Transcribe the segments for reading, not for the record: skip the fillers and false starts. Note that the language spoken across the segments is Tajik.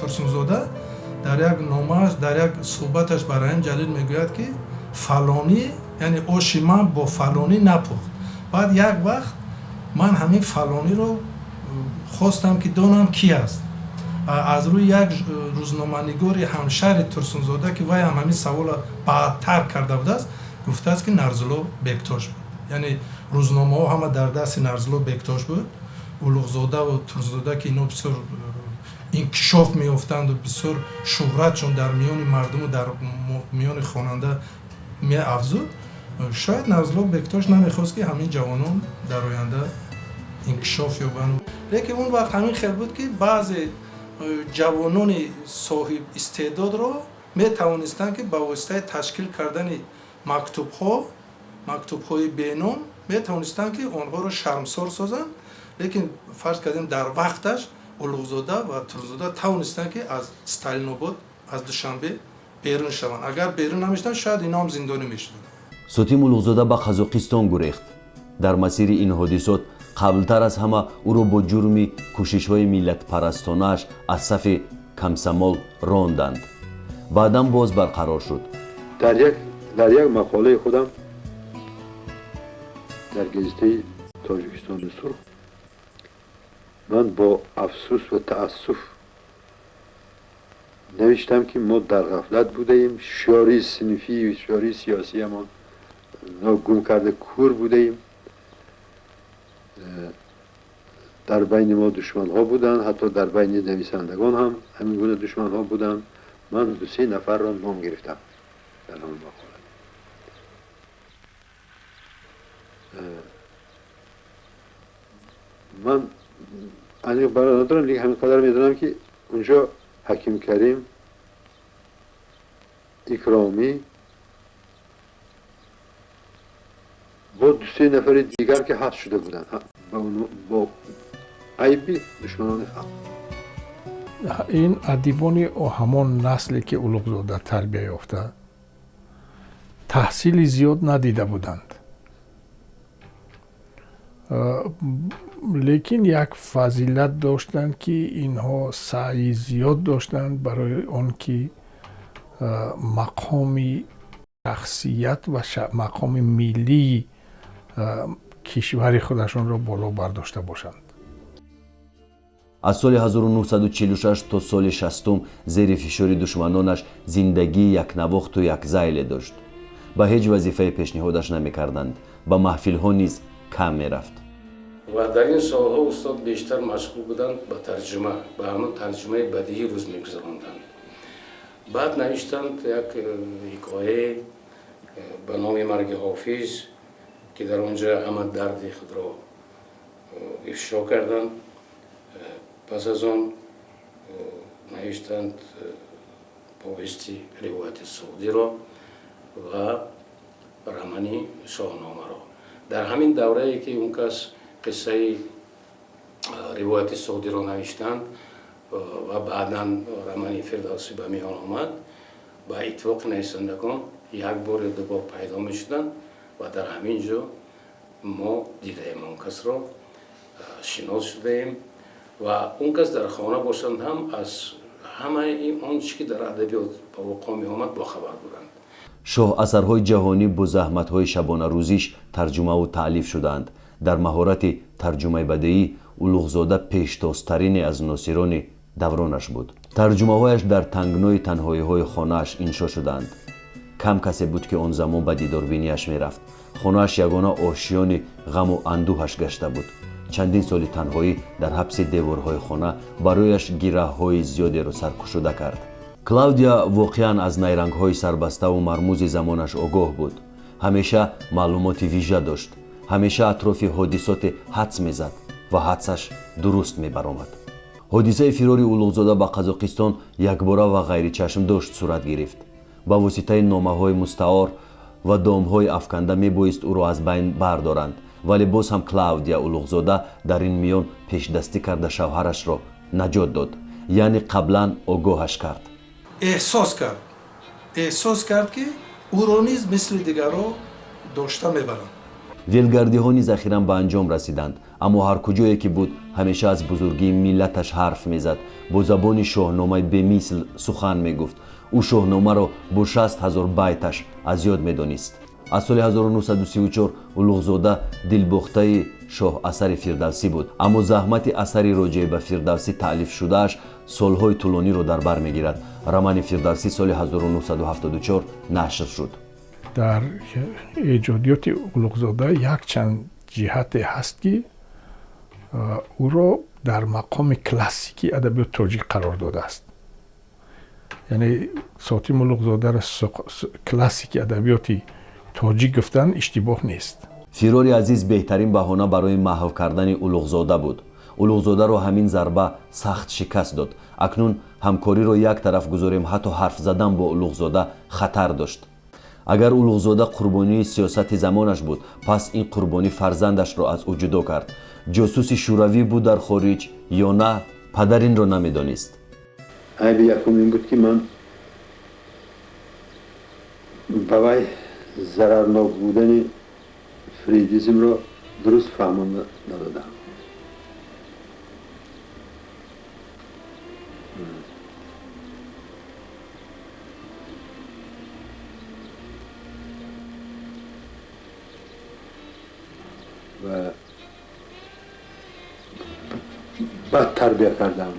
Турсунзода дар як номааш, дар як суҳбаташ ба Раҳим Ҷалил мегӯяд, ки фалонӣ, яъне оши ман бо фалонӣ напухт. Баъд як вақт ман ҳамин фалониро хостам, ки донам, ки аст. Аз рӯи як рӯзноманигори ҳамшаҳри Турсунзода, ки вай ҳам ҳамин саволро баъдтар карда будааст, гуфтааст, ки Нарзулло Бектош буд. Яъне рӯзномаҳо ҳама дар дасти Нарзулло Бектош буд. Улуғзодаву Турсунзода, ки ино бисёр инкишоф меёфтанду бисёр шӯҳратшон дар миёни мардуму дар миёни хонанда меафзуд, шояд Нарзулло Бектош намехост, ки ҳамин ҷавонон дар оянда инкишоф ёбанд. Лекин он вақт ҳамин хел буд, ки баъзе ҷавонони соҳиб истеъдодро метавонистанд, ки ба воситаи ташкил кардани мактубҳо, мактубҳои беном, метавонистанд, ки онҳоро шармсор созанд. Лекин фарз кардем, дар вақташ Улуғзода ва Турсунзода тавонистанд, ки аз Сталинобод, аз Душанбе берун шаванд. Агар берун намешуданд, шояд ино ҳам зиндонӣ мешуданд. Сотим Улуғзода ба Қазоқистон гурехт. Дар масири ин ҳодисот қаблтар аз ҳама ӯро бо ҷурми кӯшишҳои миллатпарастонааш аз сафи комсомол ронданд. Баъдан боз барқарор шуд. Дар як мақолаи худам дар газетаи «Тоҷикистони сурх» ман бо афсӯс ва таассуф навиштам, ки мо дар ғафлат будаем, ҳушёрии синфӣ, ҳушёрии сиёсиямон гум карда, кӯр будаем. Дар байни мо душманҳо буданд, ҳатто дар байни нависандагон ҳам ҳамин гуна душманҳо буданд. Ман ду-се нафарро ном гирифтам дар ҳамон мақола. Ман аниқ баён надорам, лекин ҳамин қадар медонам, ки унҷо Ҳаким Карим, Икромӣ бо ду-се нафари дигар, ки ҳабс шуда буданд бо айби душманони халқ. Ин адибони ҳамон насле, ки Улуғзода тарбия ёфта, таҳсили зиёд надида буданд, лекин як фазилат доштанд, ки инҳо саъйи зиёд доштанд барои он ки мақоми шахсият ва мақоми миллии кишвари худашонро боло бардошта бошанд. Аз соли 1946 то соли 60 зери фишори душманонаш зиндагии якнавохту якзайле дошт. Ба ҳеҷ вазифае пешниҳодаш намекарданд, ба маҳфилҳо низ кам мерафт. Ва дар ин солҳо устод бештар машғул буданд ба тарҷума, ба ҳамон тарҷумаи бадиӣ рӯз мегузаронданд. Баъд навиштанд як ҳикояе ба номи «Марги Ҳофиз», ки дар он ҷо ҳама дарди худро ифшо карданд. Пас аз он навиштанд повести «Ривояти Суғдиро» ва романи «Шоҳномаро». Дар ҳамин даврае, ки он кас қиссаи «Ривояти Суғдиро» навиштанд ва баъдан романи «Фирдавсӣ» ба миён омад, ба иттифоқи нависандагон як бор ё ду бор пайдо мешуданд ва дар ҳамин ҷо мо дидаем, он касро шинос шудаем. Ва он кас дар хона бошанд ҳам, аз ҳамаи он чӣ ки дар адабиёт ба вуқӯъ меомад, бохабар буданд. Шоҳ асарҳои ҷаҳонӣ бо заҳматҳои шабонарӯзиш тарҷумаву таълиф шудаанд. Дар маҳорати тарҷумаи бадеӣ Улуғзода пештозтарине аз носирони давронаш буд. Тарҷумаҳояш дар тангнои танҳоиҳои хонааш иншо шудаанд. Кам касе буд, ки он замон ба дидорбинияш мерафт. Хонааш ягона ошиёни ғаму андӯҳаш гашта буд. Чандин соли танҳоӣ дар ҳабси деворҳои хона барояш гираҳҳои зиёдеро саркушода кард. Клавдия воқеан аз найрангҳои сарбаставу мармузи замонаш огоҳ буд. Ҳамеша маълумоти вижа дошт, ҳамеша атрофи ҳодисоте ҳадс мезад ва ҳадсаш дуруст мебаромад. Ҳодисаи фирори Улуғзода ба Қазоқистон якбора ва ғайричашмдошт сурат гирифт. Ба воситаи номаҳои мустаор ва домҳои афканда мебоист ӯро аз байн бардоранд, вале боз ҳам Клавдия Улуғзода дар ин миён пешдастӣ карда, шавҳарашро наҷот дод, яъне қаблан огоҳаш кард. Эҳсос кард, ки ӯро низ мисли дигарҳо дошта мебаранд. Велгардиҳо низ ахиран ба анҷом расиданд. Аммо ҳар куҷое ки буд, ҳамеша аз бузургии миллаташ ҳарф мезад, бо забони шоҳномаи бемисл сухан мегуфт. Ӯ шоҳномаро бо 60 000 байташ аз ёд медонист. Аз соли 1934 Улуғзода дилбохтаи шоҳасари Фирдавсӣ буд, аммо заҳмати асари роҷеъ ба Фирдавсӣ таълиф шудааш солҳои тӯлониро дар бар мегирад. Романи Фирдавсӣ соли 1974 нашр шуд. Дар эҷодиёти Улуғзода якчанд ҷиҳате ҳаст, ки ӯро дар мақоми классикии адабиёти тоҷик қарор додааст. Яъне Сотим Улуғзодаро классики адабиёти тоҷик гуфтан иштибоҳ нест. Фирори Азиз беҳтарин баҳона барои маҳв кардани Улуғзода буд. Улуғзодаро ҳамин зарба сахт шикаст дод. Акнун ҳамкориро як тараф гузорем, ҳатто ҳарф задан бо Улуғзода хатар дошт. Агар Улуғзода қурбонии сиёсати замонаш буд, пас ин қурбонӣ фарзандашро аз ӯ ҷудо кард. Ҷосуси шӯравӣ буд дар хориҷ ё на, падар инро намедонист. Айби якум ин буд, ки ман ба вай зарарнок будани фрейдизмро дуруст фаҳмонда надодам. Ва бад тарбия кардам.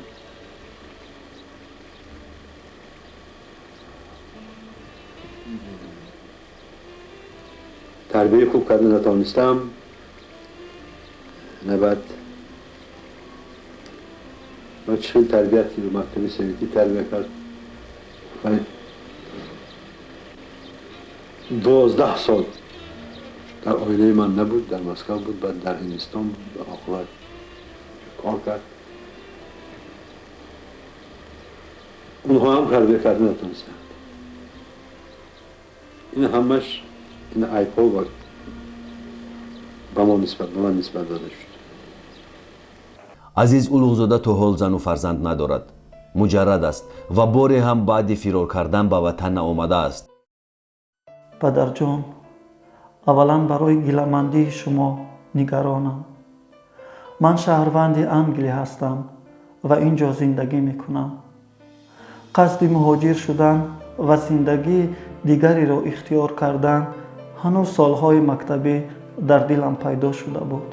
Тарбияи хуб карда натавонистам. Набад ман чӣ хел тарбият ки мактаби советӣ тарбия кард, 12 сол дар оилаи ман набуд, дар Москва буд, баъд дар Ҳиндистон буд, оқибат кор кард. Онҳо ҳам тарбия карда натавонистанд. Ин ҳамаш ин айбҳо ба мо нисбат, ба ман нисбат дода шуд. Азиз Улуғзода то ҳол зану фарзанд надорад, муҷаррад аст ва боре ҳам баъди фирор кардан ба ватан наомадааст. Падарҷон, аввалан барои гиламандии шумо нигаронам. Ман шаҳрванди Англия ҳастам ва ин ҷо зиндагӣ мекунам. Қасди муҳоҷир шудан ва зиндагии дигареро ихтиёр кардан ҳанӯз солҳои мактабӣ дар дилам пайдо шуда буд.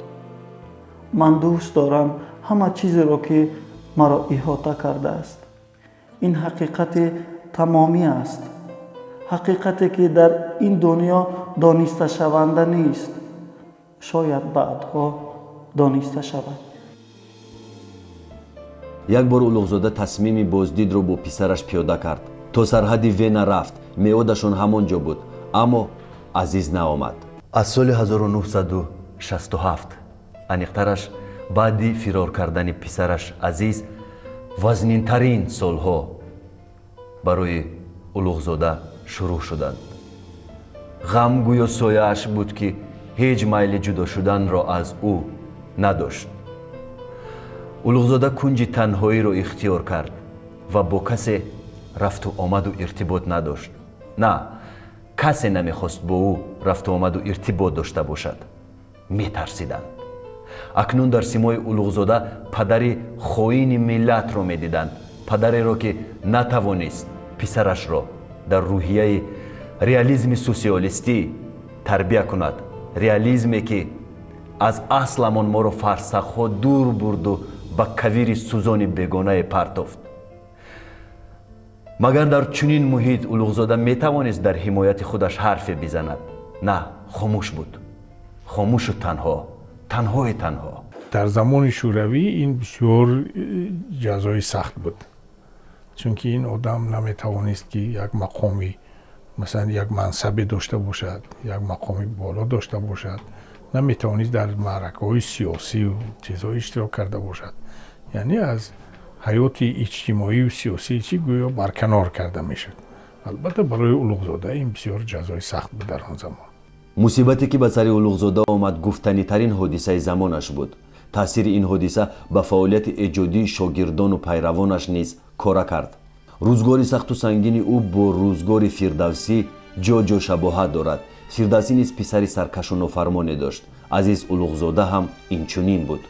Ман дӯст дорам ҳама чизеро, ки маро иҳота кардааст. Ин ҳақиқати тамомӣ аст, ҳақиқате, ки дар ин дунё донисташаванда нест, шояд баъдҳо дониста шавад. Як бор Улуғзода тасмими боздидро бо писараш пиёда кард. То сарҳади Вена рафт, меодашон ҳамон ҷо буд, аммо Азиз наомад. Аз соли 1967, аниқтараш баъди фирор кардани писараш Азиз, вазнинтарин солҳо барои Улуғзода шурӯъ шуданд. Ғам гӯё сояаш буд, ки ҳеҷ майли ҷудо шуданро аз ӯ надошт. Улуғзода кунҷи танҳоиро ихтиёр кард ва бо касе рафту омаду иртибот надошт. На, касе намехост бо ӯ рафту омаду иртибот дошта бошад. Метарсиданд. Акнун дар симои Улуғзода падари хоини миллатро медиданд, падареро, ки натавонист писарашро дар рӯҳияи реализми социалистӣ тарбия кунад, реализме, ки аз асламон моро фарсахҳо дур бурду ба кавири сӯзони бегонае партофт. Магар дар чунин муҳит Улуғзода метавонист дар ҳимояти худаш ҳарфе бизанад? На, хомӯш буд, хомӯшу танҳо, танҳои танҳо. Дар замони шӯравӣ ин бисёр ҷазои сахт буд, чунки ин одам наметавонист, ки як мақоми, масалан, як мансабе дошта бошад, як мақоми боло дошта бошад, наметавонист дар маъракаҳои сиёсию чизҳо иштирок карда бошад. Яъне аз ҳаёти иҷтимоию сиёсӣ чӣ гӯё барканор карда мешуд. Албатта, барои Улуғзода ин бисёр ҷазои сахт буд дар он замон. Мусибате, ки ба сари Улуғзода омад, гуфтанитарин ҳодисаи замонаш буд. Таъсири ин ҳодиса ба фаъолияти эҷодии шогирдону пайравонаш низ кора кард. Рӯзгори сахту сангини ӯ бо рӯзгори Фирдавсӣ ҷо-ҷо шабоҳат дорад. Фирдавсӣ низ писари саркашу нофармоне дошт. Азиз Улуғзода ҳам инчунин буд.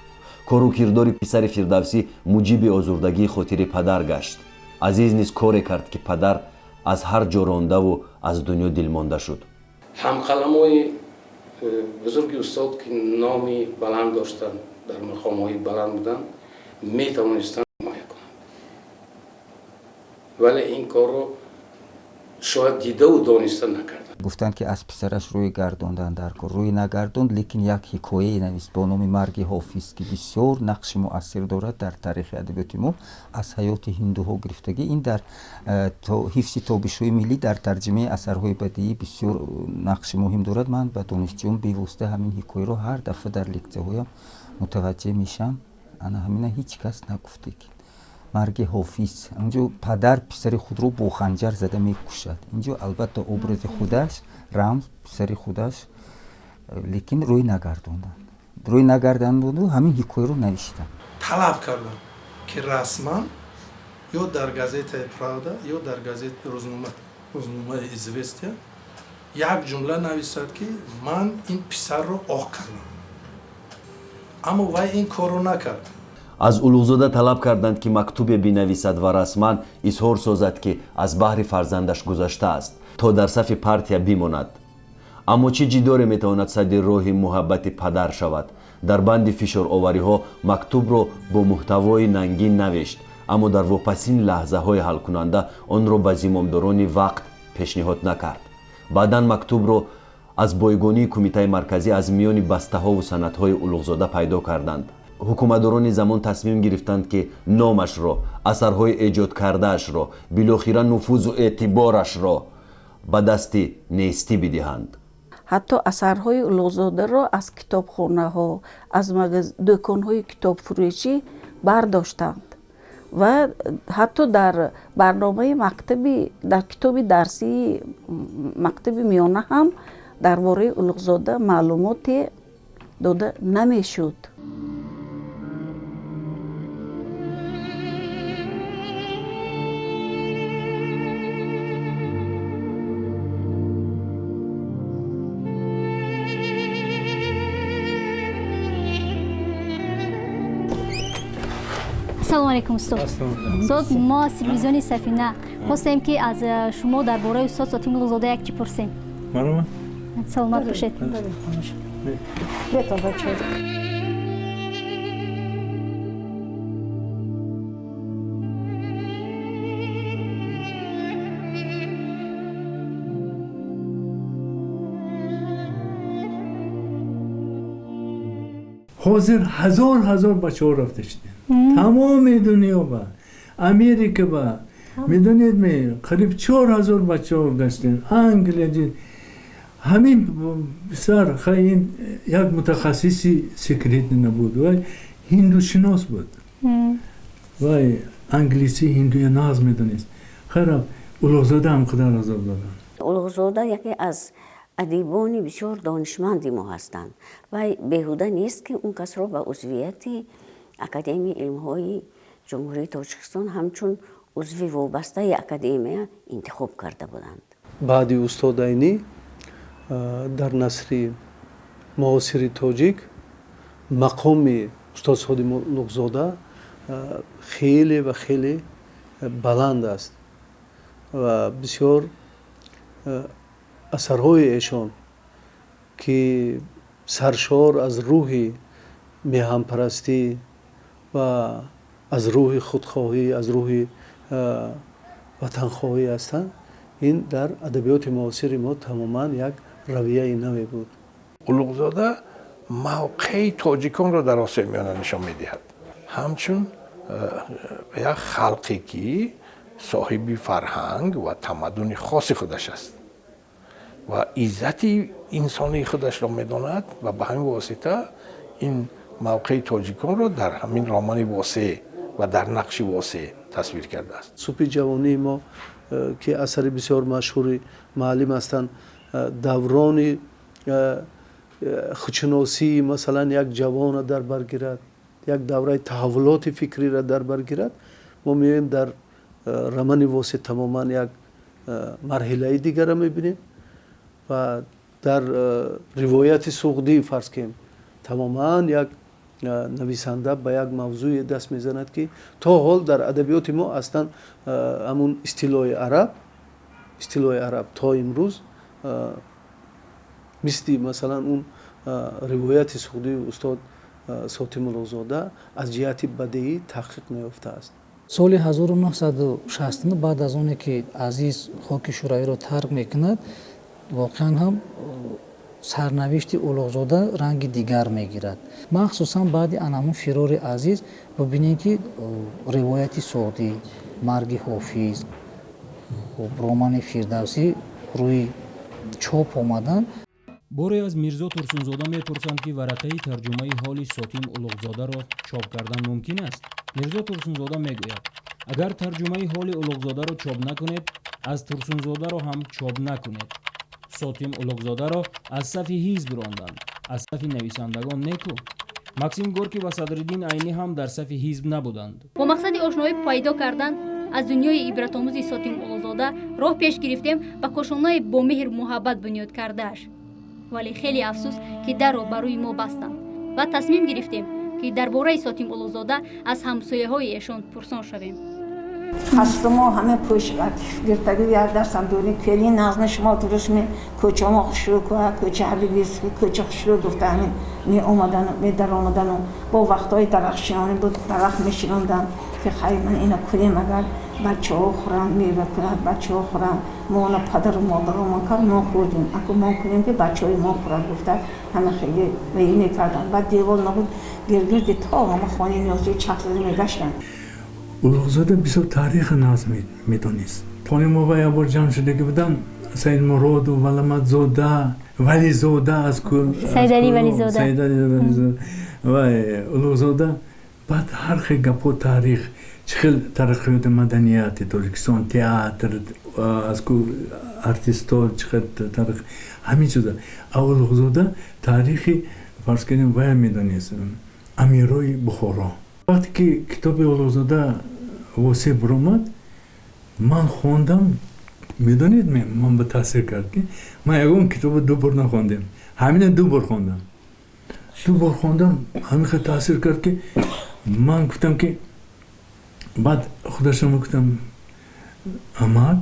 Кору кирдори писари Фирдавсӣ муҷиби озурдагии хотири падар гашт. Азиз низ коре кард, ки падар аз ҳар ҷо рондаву аз дунё дилмонда шуд. Ҳамқаламои бузурги устод, ки номи баланд доштанд, дар мақомҳои баланд буданд, метавонистанд ҳимоя кунанд, вале ин корро шояд дидаву дониста накарданд. Гуфтанд, ки аз писараш рӯй гардонданд дар кор. Рӯй нагардонд, лекин як ҳикояе навист бо номи «Марги Ҳофиз», ки бисёр нақши муассир дорад дар таърихи адабиёти мо, аз ҳаёти ҳиндуҳо гирифтагӣ. Ин дар ҳифзи тобишҳои миллӣ, дар тарҷимаи асарҳои бадиӣ бисёр нақши муҳим дорад. Ман ба донишҷӯён бевосита ҳамин ҳикояро ҳар дафъа дар лексияҳоям мутаваҷҷеҳ мешавам. Ана ҳамина ҳеҷ кас нагуфте, ки «Марги Ҳофиз», онҷо падар писари худро бо ханҷар зада мекушад. Инҷо, албатта, образи худаш, рамз, писари худаш, лекин рӯй нагардонданд, рӯй нагардонданду ҳамин ҳикояро навиштанд. Талаб кардам, ки расман ё дар газетаи «Правда», ё дар газет рӯзномаи «Известия» як ҷумла нависад, ки ман ин писарро оқ кардам. Аммо вай ин корро накард. Аз Улуғзода талаб карданд, ки мактубе бинависад ва расман изҳор созад, ки аз баҳри фарзандаш гузаштааст, то дар сафи партия бимонад. Аммо чӣ ҷидоре метавонад садди роҳи муҳаббати падар шавад? Дар банди фишоровариҳо мактубро бо муҳтавои нангин навишт, аммо дар вопасин лаҳзаҳои ҳалкунанда онро ба зимомдорони вақт пешниҳод накард. Баъдан мактубро аз бойгонии Кумитаи Марказӣ аз миёни бастаҳову санадҳои Улуғзода пайдо карданд. Ҳукуматдорони замон тасмим гирифтанд, ки номашро, асарҳои эҷодкардаашро, билохира нуфузу эътиборашро ба дасти нестӣ бидиҳанд. Ҳатто асарҳои Улуғзодаро аз китобхонаҳо, аз дӯконҳои китобфурӯшӣ бардоштанд ва ҳатто дар барномаи мактаби, дар китоби дарсии мактаби миёна ҳам дар бораи Улуғзода маълумоте дода намешуд. Ассалому алайкум, устод. Устод, мо аз телевизиони Сафина хостем, ки аз шумо дар бораи устод Сотим Улуғзода як чӣ пурсем. Марҳамат. Саломат бошед. Бетон, бачаҳо. Ҳозир ҳазор ҳазор бачаҳо рафта шудем тамоми дунё, ба Америка, ба медонед ме, қариб 4000 бачаҳо гаштем, Англия. Ҳамин писар, ин як мутахассиси секретный набуд, вай ҳиндушинос буд, вай англисӣ, ҳиндуя нағз медонист. Хайра, Улуғзода ҳам қадар азоб доданд. Улуғзода яке аз адибони бисёр донишманди мо ҳастанд ва беҳуда нест, ки он касро ба узвияти Академияи илмҳои Ҷумҳурии Тоҷикистон ҳамчун узви вобастаи академия интихоб карда буданд. Баъди устод Айнӣ дар насри муосири тоҷик мақоми устод Содим Улуғзода хеле ва хеле баланд аст ва бисёр асарҳои эшон, ки саршор аз рӯҳи меҳанпарастӣ ва аз рӯҳи худхоҳӣ, аз рӯҳи ватанхоҳӣ ҳастанд, ин дар адабиёти муосири мо тамоман як равияи наве буд. Улуғзода мавқеи тоҷиконро дар Осиёи Миёна нишон медиҳад ҳамчун як халқе, ки соҳиби фарҳанг ва тамаддуни хоси худаш аст ва иззати инсонии худашро медонад, ва ба ҳамин восита ин мавқеи тоҷиконро дар ҳамин романи Восеъ ва дар нақши Восеъ тасвир кардааст. «Субҳи ҷавонии мо», ки асари бисёр машҳури муаллим ҳастанд, даврони худшиносии, масалан, як ҷавонро дар бар гирад, як давраи таҳаввулоти фикриро дар бар гирад, мо меоем дар романи Восеъ тамоман як марҳилаи дигарро мебинем ва дар «Ривояти суғдӣ», фарз кунем. Тамоман як нависанда ба як мавзӯе даст мезанад, ки то ҳол дар адабиёти мо аслан ҳамун истилоҳи араб то имрӯз, мисли масалан он ривояти суғдии устод Сотим Улуғзода, аз ҷиҳати бадеӣ таҳқиқ наёфтааст. Соли 1969, баъд аз оне ки Азиз хоки Шӯравиро тарк мекунад, воқеан ҳам сарнавишти Улуғзода ранги дигар мегирад. Махсусан баъди анамун фирори Азиз бибинем, ки ривояти суғдӣ, марги Ҳофиз, романи Фирдавсӣ рӯи чоп омаданд. Боре аз Мирзо Турсунзода мепурсанд, ки варақаи тарҷумаи ҳоли Сотим Улуғзодаро чоп кардан мумкин аст. Мирзо Турсунзода мегӯяд: агар тарҷумаи ҳоли Улуғзодаро чоп накунед, аз Турсунзодаро ҳам чоп накунед. Сотим Улуғзодаро аз сафи ҳизб ронданд, аз сафи нависандагон неку. Максим Горкий ва Садриддин Айнӣ ҳам дар сафи ҳизб набуданд. Бо мақсади ошноӣ пайдо кардан аз дунёи ибратомӯзи Сотим Улуғзода роҳ пеш гирифтем ба кошонаи бо меҳр муҳаббат бунёд кардааш, вале хеле афсӯс, ки дарро ба рӯи мо бастанд ва тасмим гирифтем, ки дар бораи Сотим Улуғзода аз ҳамсояҳои эшон пурсон шавем. Ҳастумо ҳама пӯш гирифтагӣ, як дастам дури кели нағзми шумо дуруст ми кӯчамо хушрӯ, кӯча Ҳабибиски кӯча хушрӯ гуфта, ҳамин меомадану медаромадану бо вақтҳои дарахтшинонӣ буд, дарахт мешинондан, ки хай ман ина кунем, агар бачаҳо хӯранд, мева кунад, бачаҳо хӯранд. Мо она падару модаромон кард, мо хӯрдем, аку мо кунем, ки бачаҳои мо хӯрад гуфта, ҳама хеле ваӣ мекарданд. Баъд девол набуд, гиргирди то ҳама хонаи ниёзӣ чахзада мегаштанд. Улуғзода бисёр таъриха нағз медонист. Тони мо ба як бор ҷамъ шудагӣ будам, Саид Муродов, Валамадзода, Вализода аз кул. Сайдали Вализода. Сайдали Вализода ва Улуғзода. Баъд ҳар хел гапҳо, таърих, чӣ хел тараққиёти маданияти Тоҷикистон, театр, аз ку артистҳо чӣ хел тариқ, ҳамин чиза. А Улуғзода таърихи, фарз кунем, вая медонист, амирои Бухоро. Вақте ки китоби Улуғзода Восеъ биромад, ман хондам. Медонед, ман ба таъсир кард, ки ман ягон китобо ду бор нахондем, ҳамина ду бор хондам. Ду бор хондам, ҳамин хел таъсир кард, ки ман гуфтам, ки баъд худашон гуфтам: амак,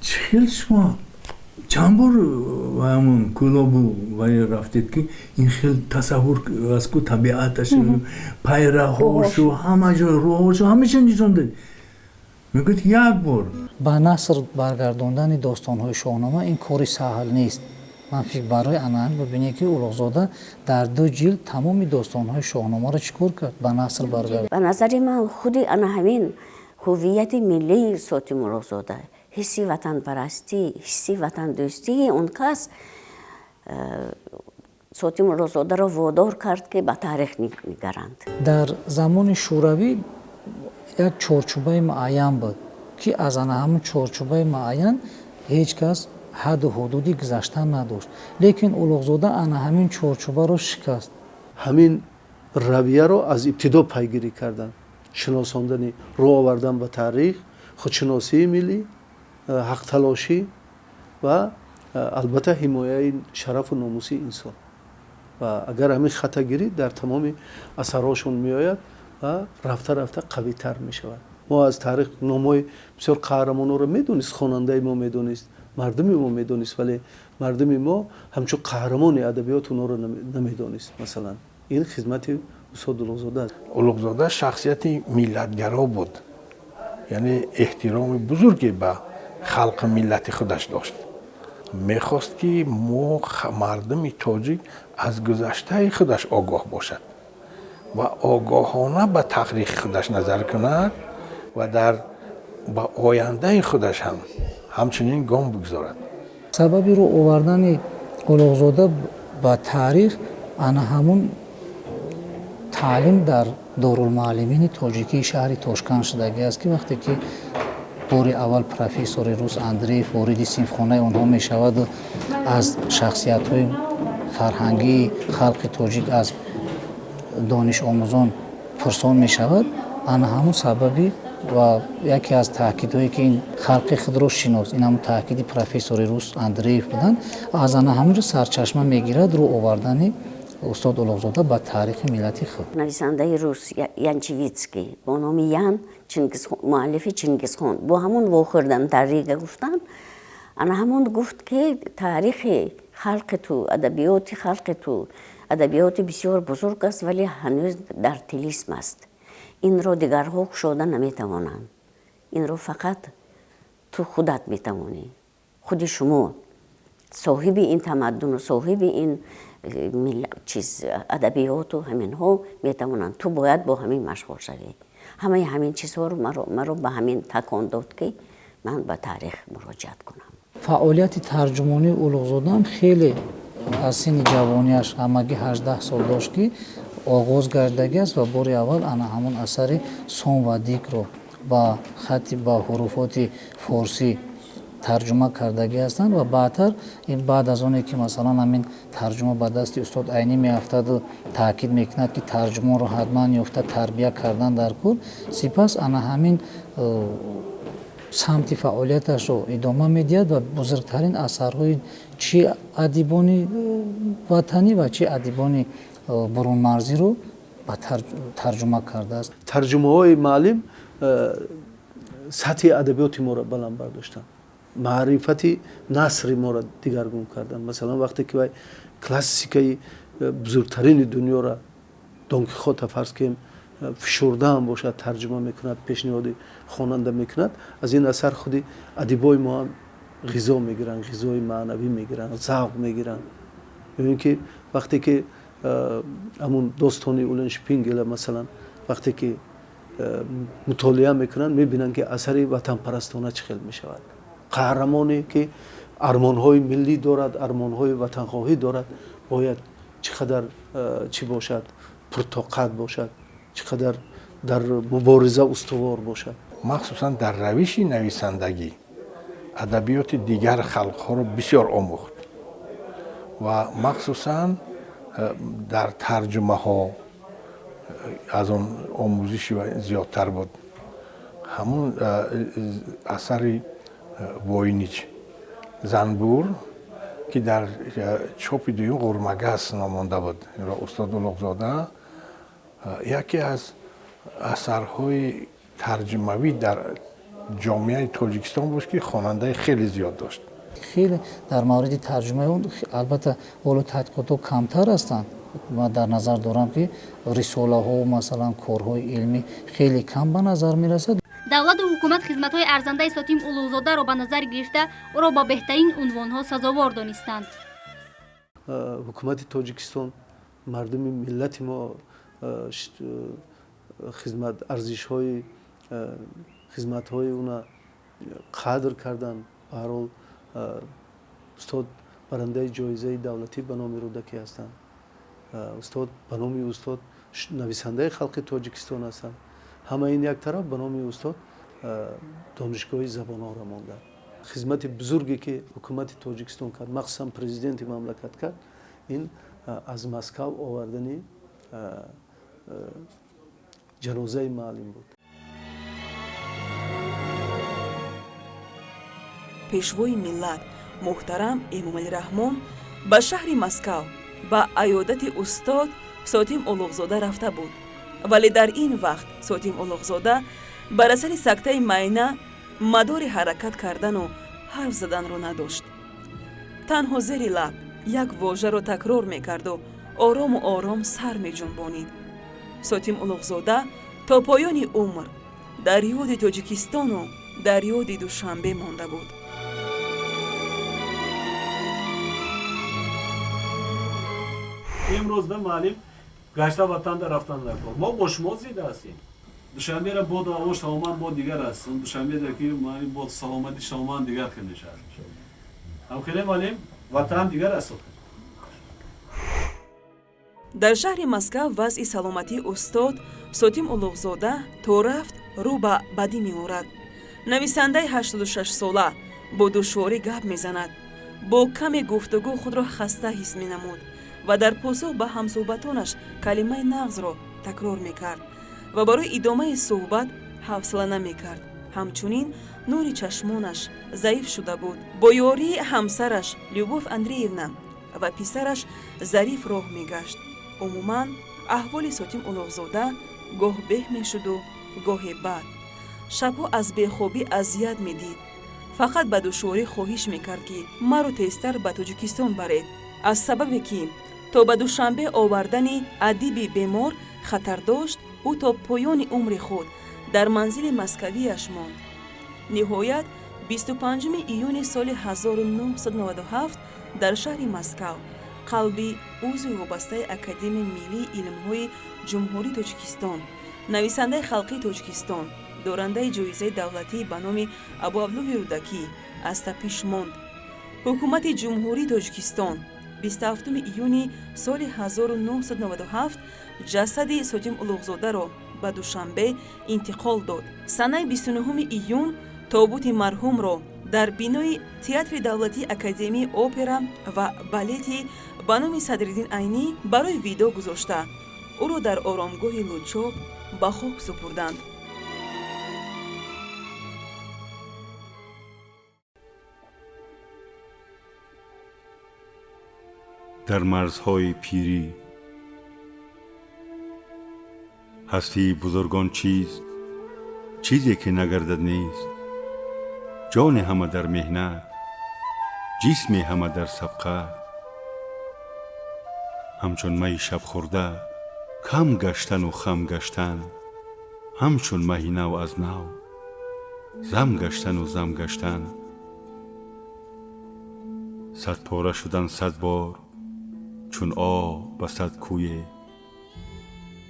чӣ хел шумо чанд бор ҳамон Кӯлобу вай рафтед, ки ин хел тасаввур аз ку табиаташу, пайраҳошу, ҳама ҷо роҳошу, ҳамаша нишон дод? Мегӯяд, як бор. Ба наср баргардондани достонҳои Шоҳнома ин кори саҳл нест. Ман фикр барои анаҳам бибинед, ки Улуғзода дар ду ҷилд тамоми достонҳои Шоҳномаро чӣ кор кард, ба наср баргардонд. Ба назари ман, худи ана ҳамин ҳуввияти миллии Сотим Улуғзода, ҳисси ватанпарастӣ, ҳисси ватандӯстии он кас Сотим Улуғзодаро водор кард, ки ба таърих нигаранд. Дар замони Шӯравӣ як чорчӯбаи муайян буд, ки аз ана ҳамун чорчӯбаи муайян ҳеҷ кас ҳадду ҳудуди гузаштан надошт, лекин Улуғзода ана ҳамин чорчӯбаро шикаст. Ҳамин равияро аз ибтидо пайгирӣ карданд: шиносондани, рӯ овардан ба таърих, худшиносии миллӣ, ҳақталошӣ ва албатта ҳимояи шарафу номуси инсон. Ва агар ҳамин хата гирӣ дар тамоми асарҳошон меояд ва рафта рафта қавитар мешавад. Мо аз таърих номҳои бисёр қаҳрамонҳоро медонист, хонандаи мо медонист, мардуми мо медонист, вале мардуми мо ҳамчун қаҳрамони адабиёт онҳоро намедонист. Масалан, ин хизмати устод Улуғзода аст. Улуғзода шахсияти миллатгаро буд, яъне эҳтироми бузурге ба халқи миллати худаш дошт. Мехост, ки мо, мардуми тоҷик, аз гузаштаи худаш огоҳ бошад ва огоҳона ба таърихи худаш назар кунад ва дар ба ояндаи худаш ҳам ҳамчунин гом бигзорад. Сабаби рӯ овардани Улуғзода ба таърих ана ҳамун таълим дар Дорулмуаллимини тоҷикии шаҳри Тошканд шудагӣ аст, ки вақте ки бори аввал профессори рус Андреев вориди синфхонаи онҳо мешаваду аз шахсиятҳои фарҳангии халқи тоҷик аз донишомӯзон пурсон мешавад, ана ҳамун сабаби ва яке аз таъкидҳое, ки ин халқи худро шинос, ин ҳамун таъкиди профессори рус Андреев буданд, аз ана ҳамунҷо сарчашма мегирад рӯ овардани устод Улуғзода ба таърихи миллати худ. Нависандаи рус Янчевитский бо номи Ян, муаллифи Чингисхон, бо ҳамон вохӯрдан дар Рига, гуфтан, ана ҳамон гуфт, ки таърихи халқи ту, адабиёти халқи ту адабиёти бисёр бузург аст, вале ҳанӯз дар тилисм аст. Инро дигарҳо кушода наметавонанд, инро фақат ту худат метавонӣ. Худи шумо соҳиби ин тамаддуну соҳиби ин чиз, адабиёту ҳаминҳо метавонанд. Ту бояд бо ҳамин машғул шавӣ. Ҳамаи ҳамин чизҳоро маро ба ҳамин такон дод, ки ман ба таърих муроҷиат кунам. Фаъолияти тарҷумонии Улуғзодаам хеле аз синни ҷавониаш, ҳамагӣ 18 сол дошт, ки оғоз гардагӣ аст ва бори аввал ана ҳамон асари Сом ва Дикро ба хати, ба ҳуруфоти форсӣ тарҷума кардагӣ ҳастанд. Ва баъдтар, баъд аз оне ки масалан ҳамин тарҷума ба дасти устод Айнӣ меафтаду таъкид мекунад, ки тарҷумонро ҳатман ёфта тарбия кардан дар кор, сипас ана ҳамин самти фаъолияташро идома медиҳад ва бузургтарин асарҳои чи адибони ватанӣ ва чи адибони бурунмарзиро ба тарҷума кардааст. Тарҷумаҳои муаллим сатҳи адабиёти моро баланд бардоштанд, маърифати насри моро дигаргун карданд. Масалан, вақте ки вай классикаи бузургтарини дунёро, Дон Кихота фарз кунем, фишурдаам бошад, тарҷума мекунад, пешниҳоди хонанда мекунад, аз ин асар худи адибои мо ҳам ғизо мегиранд, ғизои маънавӣ мегиранд, завқ мегиранд. Ё ин ки вақте ки ҳамун достони Уленшпингела, масалан, вақте ки мутолиа мекунанд, мебинанд, ки асари ватанпарастона чӣ хел мешавад. Қаҳрамоне ки армонҳои миллӣ дорад, армонҳои ватанхоҳӣ дорад, бояд чӣ қадар чӣ бошад, пуртоқат бошад, чӣ қадар дар мубориза устувор бошад. Махсусан дар равиши нависандагӣ адабиёти дигар халқҳоро бисёр омӯхт ва махсусан дар тарҷумаҳо аз он омӯзиши зиёдтар буд. Ҳамун асари Войнич «Занбур», ки дар чопи дуюм «Ғурмагас» номонда буд, инро устод Улуғзода яке аз асарҳои тарҷумавӣ дар ҷомеаи Тоҷикистон буд, ки хонандаи хеле зиёд дошт. Хеле дар мавриди тарҷумаи он албатта ҳоло таҳқиқотҳо камтар ҳастанд. Ман дар назар дорам, ки рисолаҳо, масалан, корҳои илмӣ хеле кам ба назар мерасад. Давлату ҳукумат хизматҳои арзандаи Сотим Улуғзодаро ба назар гирифта, ӯро бо беҳтарин унвонҳо сазовор донистанд. Ҳукумати Тоҷикистон, мардуми миллати мо хизмат, арзишҳои хизматҳои уна қадр карданд. Ба ҳар ҳол, устод барандаи ҷоизаи давлатӣ ба номи Рӯдакӣ ҳастанд. Устод, ба номи устод нависандаи халқи Тоҷикистон ҳастанд. Ҳама ин як тараф, ба номи устод донишгоҳи забонҳоро монданд. Хизмати бузурге ки ҳукумати Тоҷикистон кард, махсусан президенти мамлакат кард, ин аз Москав овардани ҷанозаи муаллим буд. Пешвои миллат муҳтарам Эмомалӣ Раҳмон ба шаҳри Москав ба аёдати устод Сотим Улуғзода рафта буд, вале дар ин вақт Сотим Улуғзода бар асари сактаи майна мадори ҳаракат кардану ҳарф заданро надошт. Танҳо зери лаб як вожаро такрор мекарду орому ором сар меҷунбонид. Сотим Улуғзода то поёни умр дар ёди Тоҷикистону дар ёди Душанбе монда буд. Имрӯз да муаллим гашта ватанда рафтан даркор. Мо бо шумо зида ҳастем. Душанбера боду ҳавош тамоман бо дигар аст. Душанбеда ки бо саломатиш тамоман дигар хел мешавад. Ҳамхеле, муаллим, ватан дигар аст. Дар шаҳри Москав вазъи саломатии устод Сотим Улуғзода то рафт рӯ ба бадӣ меорад. Нависандаи 86-сола бо душворӣ гап мезанад, бо каме гуфтугӯ худро хаста ҳис менамуд ва дар посух ба ҳамсӯҳбатонаш калимаи нағзро такрор мекард ва барои идомаи суҳбат ҳавсала намекард. Ҳамчунин нури чашмонаш заиф шуда буд. Бо ёрии ҳамсараш Любовь Андреевна ва писараш Зариф роҳ мегашт. Умуман, аҳволи Сотим Улуғзода гоҳ беҳ мешуду гоҳе бад. Шабҳо аз бехобӣ азият медид. Фақат ба душворӣ хоҳиш мекард, ки маро тезтар ба Тоҷикистон баред, аз сабабе ки то ба Душанбе овардани адиби бемор хатар дошт. Ӯ то поёни умри худ дар манзили москавияш монд. Ниҳоят, 25 июни соли 1997 дар шаҳри Москав қалби узви вобастаи Академияи миллии илмҳои Ҷумҳурии Тоҷикистон, нависандаи халқии Тоҷикистон, дорандаи ҷоизаи давлатӣ ба номи Абуабдуллоҳи Рӯдакӣ аз тапиш монд. Ҳукумати Ҷумҳурии Тоҷикистон 27 июни соли 1997 ҷасади Сотим Улуғзодаро ба Душанбе интиқол дод. Санаи 29 июн тобути марҳумро дар бинои Театри давлатии Академияи опера ва балети ба номи Садриддин Айнӣ барои видоъ гузошта, ӯро дар оромгоҳи Лучоб ба хок супурданд. Дар марзҳои пирӣ ҳастии бузургон чист? Чизе ки нагардад нест. Ҷони ҳама дар меҳнат, ҷисми ҳама дар сабқат. Ҳамчун майи шабхӯрда кам гаштану хам гаштан, ҳамчун маҳи нав аз нав зам гаштану зам гаштан. Садпора шудан 100 бор, чун об ба 100 кӯе,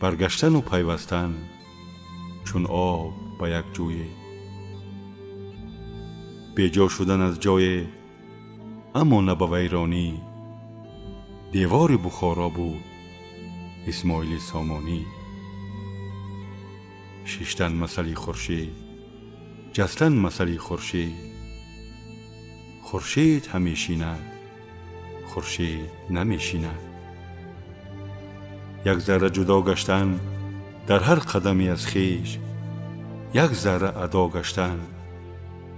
баргаштану пайвастан чун об ба як ҷӯе. Беҷо шудан аз ҷое, аммо на ба вайронӣ, девори Бухоро буд Исмоили Сомонӣ. Шиштан масъали хуршед, ҷастан масъали хуршед, хуршед ҳамешинад, хуршед намешинад. Як зарра ҷудо гаштан дар ҳар қадаме аз хеш, як зарра адо гаштан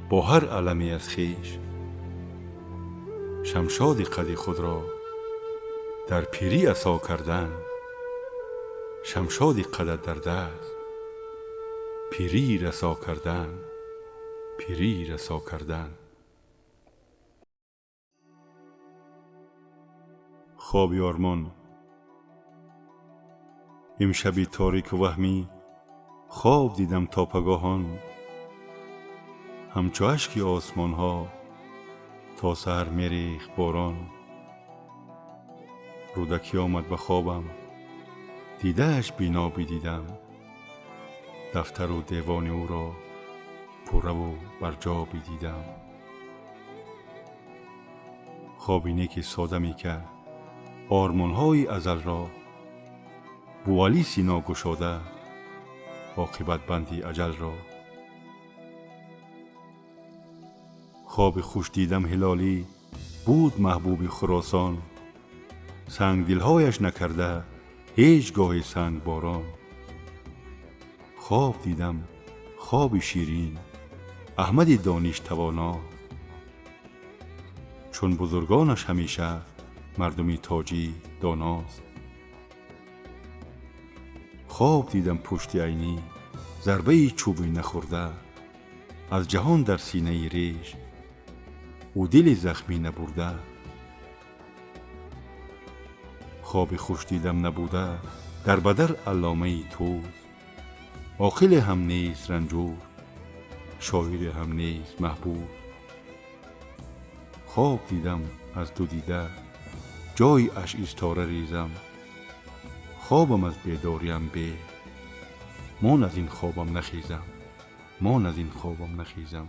бо ҳар аламе аз хеш. Шамшоди қади худро дар пирӣ асо кардан, шамшоди қадат дар даст пирӣ расо кардан, пирӣ расо кардан. Хоби ормон. Имшаби торику ваҳмӣ хоб дидам то пагоҳон, ҳамчу ашки осмонҳо то саҳар мерехт борон. Рӯдакӣ омад ба хобам, дидааш бино бидидам, дафтару девони ӯро пурраву барҷо бидидам. Хоби неки сода мекард ормонҳои азалро, Бӯалиси ногушода оқибатбанди аҷалро. Хоби хуш дидам ҳилолӣ буд маҳбуби Хуросон, сангдилҳояш накарда ҳеҷ гоҳе сангборон. Хоб дидам хоби ширин Аҳмади Дониш тавоност, чун бузургонаш ҳамеша мардуми тоҷик доност. Хоб дидам пушти Айнӣ зарбаи чӯби нахӯрда, аз ҷаҳон дар синаи реш ӯ дили захмӣ набурда. Хоби хуш дидам набуда дар бадар алломаи тӯз, оқиле ҳам нест ранҷур, шоире ҳам нест маҳбур. Хоб дидам аз ду дида ҷои аш истора резам, хобам аз бедориам беҳ, мон аз ин хобам нахезам, мон аз ин хобам нахезам.